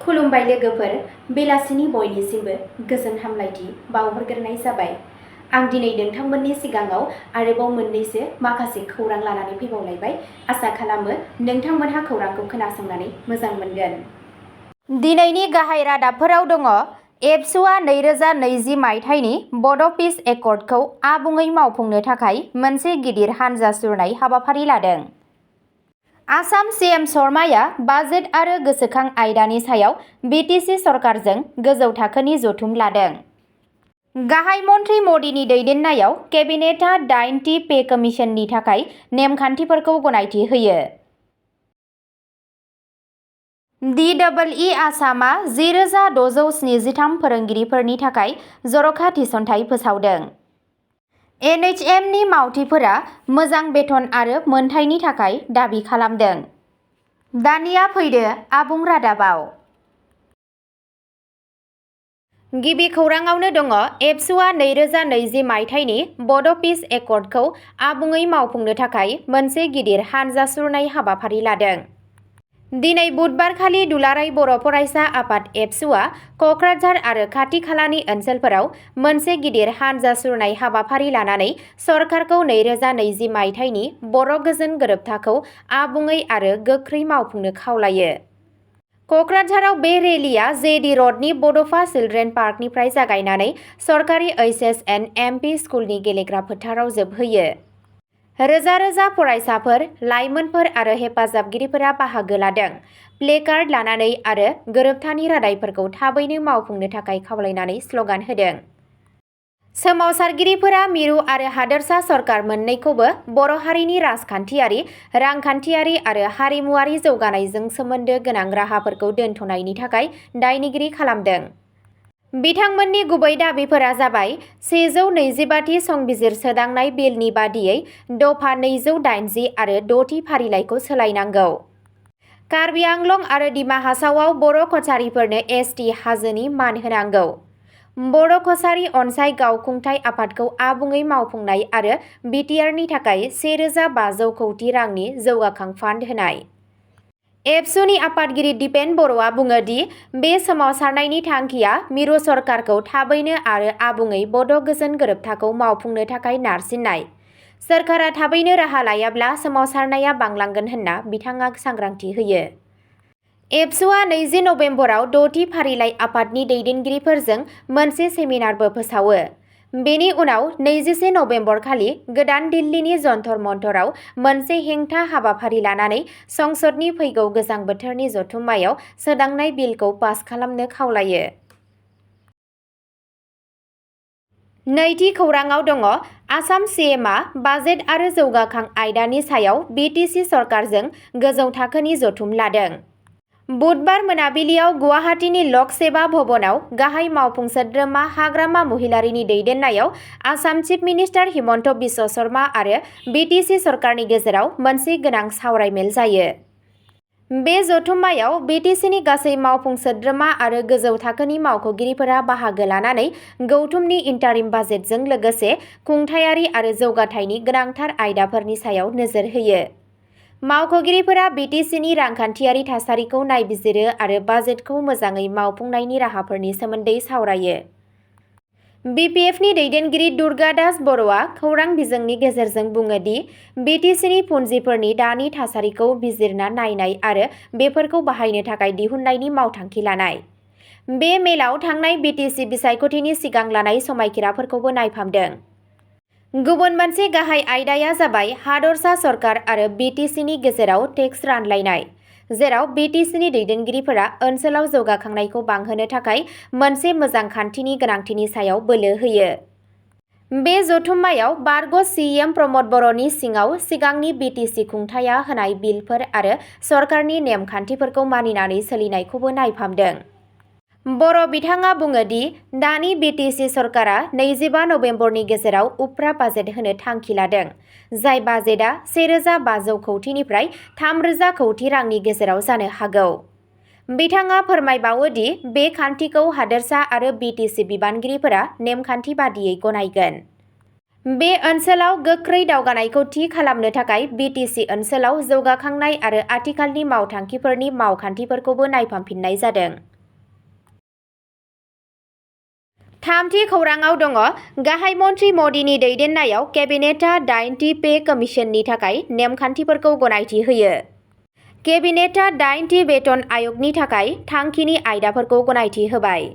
खुलुमबाय लोगोफोर, बेलासिनि बयनिसिमबो गोजोन हामलायथि बावहरग्रोनाय जाबाय। आं दिनै नोंथांमोननि सिगाङाव आरोबाव मोननैसो माखासे खौरां लानानै फैबावलायबाय। आसा खालामो नोंथांमोनहा खौरांखौ खोनासंनानै मोजां मोनगोन। दिनैनि गाहाय रादाबफोराव दङ। एबसुआ 2020 मायथाइनि बड' पिस एकर्डखौ आबुङै मावफुंनो थाखाय मोनसे गिदिर हानजा सुरनाय हाबाफारि लादों। आसाम सिएम शर्माया बाजेट आरो गोसोखां आयदानि सायाव बिटिसि सरकारजों गोजौ थाखोनि जथुम लादों। गाहाय मन्थ्रि मदिनि दैदेननायाव केबिनेटआ 8थि पे कमिसननि थाखाय नेमखान्थिफोरखौ गनायथि होयो। DEE आसामआ 10,673 फोरोंगिरिफोरनि थाखाय जर'खा थिसनथाइ फोसावदों। NHMनि मावथिफोरा मोजां बेथन आरो मोनथायनि थाखाय दाबि खालामदों। दानिया फैदो आबुं रादाबाव। गिबि खौराङावनो दङ। एबसुआ 2020 मायथाइनि बड' पिस एकर्डखौ आबुङै मावफुंनो थाखाय मोनसे गिदिर हानजा सुरनाय हाबाफारि लादों। दिनै बुधबारखालि दुलाराय बर' फरायसा आफाद एबसुआ क'क्राझार आरो खाथि खालानि ओनसोलफोराव मोनसे गिदिर हानजा सुरनाय हाबाफारि लानानै सरकारखौ 2020 मायथाइनि बर' गोजोन गोरोबथाखौ आबुङै आरो गोख्रै मावफुंनो खावलायो। क'क्राझाराव बे रेलिआ जेडि रडनि बड'फा चिलड्रेन पार्कनिफ्राय जागायनानै सरकारि HSN-MP स्कुलनि गेलेग्रा फोथाराव जोबहैयो। रोजा रोजा फरायसाफोर, लाइमोनफोर आरो हेफाजाबगिरिफोरा बाहागो लादों। प्लेकार्ड लानानै आरो गोरोबथानि रादायफोरखौ थाबैनो मावफुंनो थाखाय खावलायनानै स्ल'गान होदों। सोमावसारगिरिफोरा मिरु आरो हादोरसा सरकार मोन्नैखौबो बर' हारिनि राजखान्थियारि, रांखान्थियारि आरो हारिमुआरि जौगानायजों सोमोन्दो गोनां राहाफोरखौ दोनथ'नायनि थाखाय दायनिगिरि खालामदों। बिथांमोननि गुबै दाबिफोरा जाबाय 125थि संबिजिर सोदांनाय बिलनि बादियै दफा 280 आरो 6थि फारिलाइखौ सोलायनांगौ। कार्बि आंलं आरो दिमा हासावआव बर' कछारीफोरनो ST हाजोनि मान होनांगौ। बर' कछारी अनसाय गावखुंथाइ आफादखौ आबुङै मावफुंनाय आरो बिटिआरनि थाखाय 1,500 कौटि रांनि जौगाखां फान्ड होनाय। एबसुनि आफादगिरि दिपेन बर'आ बुङो दि बे सोमावसारनायनि थांखिया मिरु सरकारखौ थाबैनो आरो आबुङै बड' गोजोन गोरोबथाखौ मावफुंनो थाखाय नारसिननाय। सोरखारा थाबैनो राहा लायाब्ला सोमावसारनाया बांलांगोन होनना बिथाङा सांग्रांथि होयो। एबसुआ 20 नबेम्बराव 6थि फारिलाइ आफादनि दैदेनगिरिफोरजों मोनसे सेमिनारबो फोसावो। बेनि उनाव 21 नबेम्बर खालि गोदान दिल्लीनि जन्तर मन्तराव मोनसे हेंथा हाबाफारि लानानै संसदनि फैगौ गोजां बोथोरनि जथुम्मायाव सोदांनाय बिलखौ पास खालामनो खावलायो। नैथि खौराङाव दङ। आसाम सिएमआ बाजेट आरो जौगाखां आयदानि सायाव बिटिसि सरकारजों गोजौ थाखोनि जथुम लादों। बुधबार मोनाबिलियाव गुवाहाटीनि लक सेवा भवनाव गाहाय मावफुं सोद्रोमा हाग्रामा महिलारीनि दैदेननायाव आसाम चिफ मिनिस्टार हिमन्त बिश्व शर्मा आरो बिटिसि सरकारनि गेजेराव मोनसे गोनां सावरायमेल जायो। बे जथुम्मायाव बिटिसिनि गासै मावफुं सोद्रोमा आरो गोजौ थाखोनि मावख'गिरिफोरा बाहागो लानानै गौथुमनि इन्टारिम बाजेटजों लोगोसे खुंथायारि आरो जौगाथायनि गोनांथार आयदाफोरनि सायाव नोजोर होयो। मावख'गिरिफोरा बिटिसिनि रांखान्थियारि थासारिखौ नायबिजिरो आरो बाजेटखौ मोजाङै मावफुंनायनि राहाफोरनि सोमोन्दै सावरायो। बिपिएफनि दैदेनगिरि दुर्गा दास बर'आ खौरां बिजोंनि गेजेरजों बुङो दि बिटिसिनि फुन्जिफोरनि दानि थासारिखौ बिजिरना नायनाय आरो बेफोरखौ बाहायनो थाखाय दिहुननायनि मावथांखि लानाय। बे मेलाव थांनाय बिटिसि बिसायख'थिनि सिगां लानाय समायखिराफोरखौबो नायफामदों। गुबुन मोनसे गाहाय आयदाया जाबाय हादरसा सरकार आरो बिटिसिनि गेजेराव टेक्स रानलायनाय, जेराव बिटिसिनि दैदेनगिरिफोरा ओनसोलाव जौगाखांनायखौ बांहोनो थाखाय मोनसे मोजां खान्थिनि गोनांथिनि सायाव बोलो होयो। बे जथुम्मायाव बारग' सिएम प्रमद बर'नि सिङाव सिगांनि बिटिसि खुंथाया होनाय बिलफोर आरो सरकारनि नेम खान्थिफोरखौ मानिनानै सोलिनायखौबो नायफामदों। बर' बिथाङा बुङो दि दानि बिटिसि सरकारा 25 नबेम्बरनि गेजेराव उफ्रा बाजेट होनो थांखि लादों, जाय बाजेटआ 1,500 कौटिनिफ्राय 3,000 कौटि रांनि गेजेराव जानो हागौ। बिथाङा फोरमायबावो दि बे खान्थिखौ हादोरसा आरो बिटिसि बिबानगिरिफोरा नेमखान्थि बादियै गनायगोन। बे ओनसोलाव गोख्रै दावगानायखौ थि खालामनो थाखाय बिटिसि ओनसोलाव जौगाखांनाय आरो आथिखालनि मावथांखिफोरनि मावखान्थिफोरखौबो नायफामफिननाय जादों। थामथि खौराङाव दङ गाहाय मन्थ्रि मदिनि दैदेननायाव केबिनेटआ 8थि पे कमिसननि थाखाय नेमखान्थिफोरखौ गनायथि होयो। केबिनेटआ 8थि बेथन आय'गनि थाखाय थांखिनि आयदाफोरखौ गनायथि होबाय।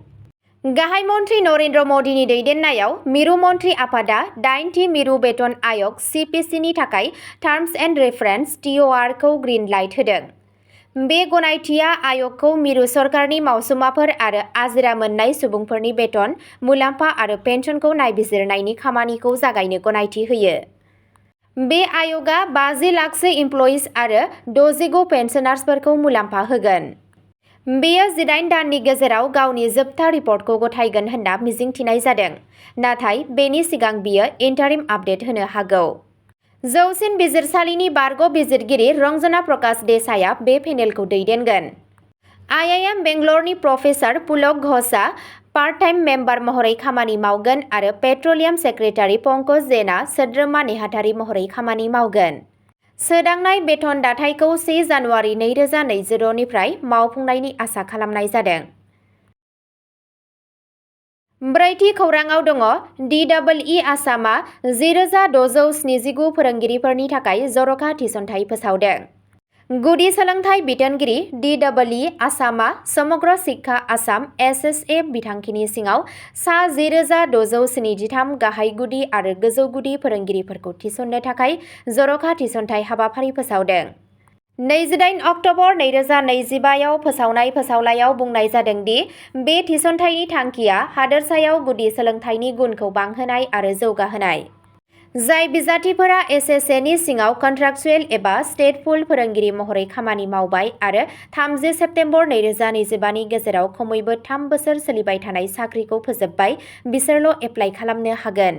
गाहाय मन्थ्रि नरेन्द्र मदिनि दैदेननायाव मिरु मन्थ्रि आफादा 8थि मिरु बेथन आय'ग (सिपिसिनि थाखाय टार्म्स एन्ड रेफारेन्स (TOR) खौ ग्रीन लाइट होदों। बे गनायथिया आय'गखौ मिरु सरकारनि मावसुमाफोर आरो आजिरा मोननाय सुबुंफोरनि बेथन, मुलाम्फा आरो पेन्सनखौ नायबिजिरनायनि खामानिखौ जागायनो गनायथि होयो। बे आय'गआ 50 लाखसो इमप्लयिज आरो 69 पेन्सनार्सफोरखौ मुलाम्फा होगोन। बेयो 18 दाननि गेजेराव गावनि जोबथा रिपर्टखौ गथायगोन होनना मिजिंथिनाय जादों, नाथाय बेनि सिगां बियो इन्टारिम आपडेट होनो हागौ। जौसिन बिजिरसालिनि बारग' बिजिरगिरि रंजना प्रकाश देसाईआ बे पेनेलखौ दैदेनगोन। IIM बेंगलरनि प्रफेसार पुलक घोषआ पार्ट-टाइम मेम्बार महरै खामानि मावगोन आरो पेट्रलियाम सेक्रेटारि पंकज जैनआ सोद्रोमा नेहाथारि महरै खामानि मावगोन। सोदांनाय बेथन दाथायखौ 1 जानुवारि 2026 निफ्राय मावफुंनायनि आसा खालामनाय जादों। ब्रैथि खौराङाव दङ DEE आसामआ 10,679 फोरोंगिरिफोरनि थाखाय जर'खा थिसनथाइ फोसावदों। गुदि सोलोंथाइ बिथोनगिरि DEE आसामआ समग्र शिक्षा आसाम (SSA) बिथांखिनि सिङाव सा 10,673 गाहाय गुदि आरो गोजौ गुदि फोरोंगिरिफोरखौ थिसननो थाखाय जर'खा थिसनथाइ हाबाफारि फोसावदों। 28 अक्ट'बर 2025 आव फोसावनाय फोसावलायाव बुंनाय जादों दि बे थिसनथाइनि थांखिया हादोरसायाव गुदि सोलोंथाइनि गुनखौ बांहोनाय आरो जौगाहोनाय। जाय बिजाथिफोरा SSA नि सिङाव कन्ट्राक्चुएल एबा स्टेटफुल फोरोंगिरि महरै खामानि मावबाय आरो 30 सेप्तेम्बर 2025 नि गेजेराव खमैबो 3 बोसोर सोलिबाय थानाय साख्रिखौ फोजोबबाय, बिसोरल' एप्लाइ खालामनो हागोन।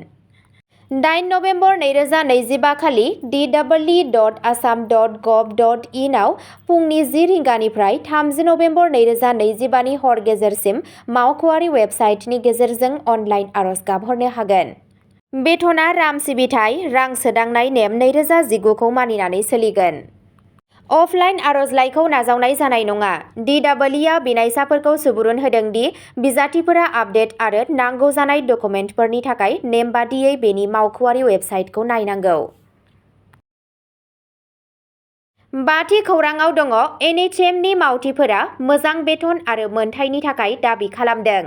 8 नबेम्बर 2025 खालि DEE.assam.gov.in आव फुंनि 10 रिंगानिफ्राय 30 नबेम्बर 2025 नि हर गेजेरसिम मावख'आरि वेबसाइटनि गेजेरजों अनलाइन आर'ज गाबहरनो हागोन। बेथना रां सिबिथाय रां सोदांनाय नेम 2019 खौ मानिनानै सोलिगोन। अफलाइन आर'जलाइखौ नाजावनाय जानाय नङा। DEE बिनायसाफोरखौ सुबुरुन होदों दि बिजाथिफोरा आपडेट आरो नांगौ जानाय डकुमेन्टफोरनि थाखाय नेमबादियै बेनि मावख'आरि वेबसाइटखौ नायनांगौ। बाथि खौराङाव दङ NHM नि मावथिफोरा मोजां बेथन आरो मोनथायनि थाखाय दाबि खालामदों।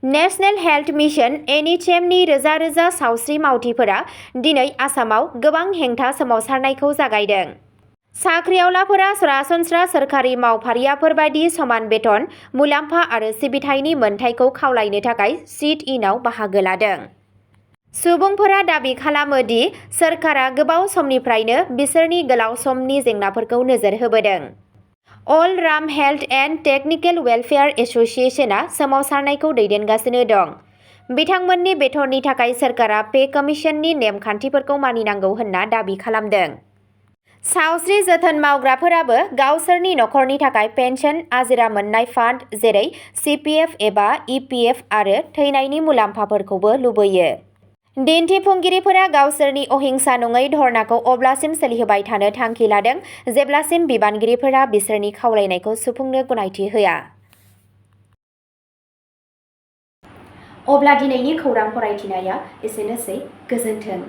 नेशनेल हेल्थ मिशन (NHM) नि रोजा रोजा सावस्रि मावथिफोरा दिनै आसामाव गोबां हेंथा सोमावसारनायखौ जागायदों। साख्रिआवलाफोरा सरासनस्रा सोरखारि मावफारियाफोर बायदि समान बेथन, मुलाम्फा आरो सिबिथायनि मोनथायखौ खावलायनो थाखाय सिट-इनआव बाहागो लादों। सुबुंफोरा दाबि खालामो दि सोरखारा गोबाव समनिफ्रायनो बिसोरनि गोलाव समनि जेंनाफोरखौ नोजोर होबोदों। अल राम हेल्थ एन्ड टेकनिकेल वेलफेयार एस'सिएशनआ सोमावसारनायखौ दैदेनगासिनो दं। बिथांमोननि बेथननि थाखाय सोरखारा पे कमिसननि नेम-खान्थिफोरखौ मानिनांगौ होनना दाबि खालामदों। सावस्रि जोथोन मावग्राफोराबो गावसोरनि नखरनि थाखाय पेन्सन, आजिरा मोननाय फान्ड जेरै CPF एबा EPF आरो थैनायनि मुलाम्फाफोरखौबो लुबैयो। दिन्थिफुंगिरिफोरा गावसोरनि अहिंसा नङै धर्नाखौ अब्लासिम सोलिहोबाय थानो थांखि लादों जेब्लासिम बिबानगिरिफोरा बिसोरनि खावलायनायखौ सुफुंनो गनायथि होआ। अब्ला दिनैनि खौरां फरायथिनाया एसेनोसै। गोजोन्थों।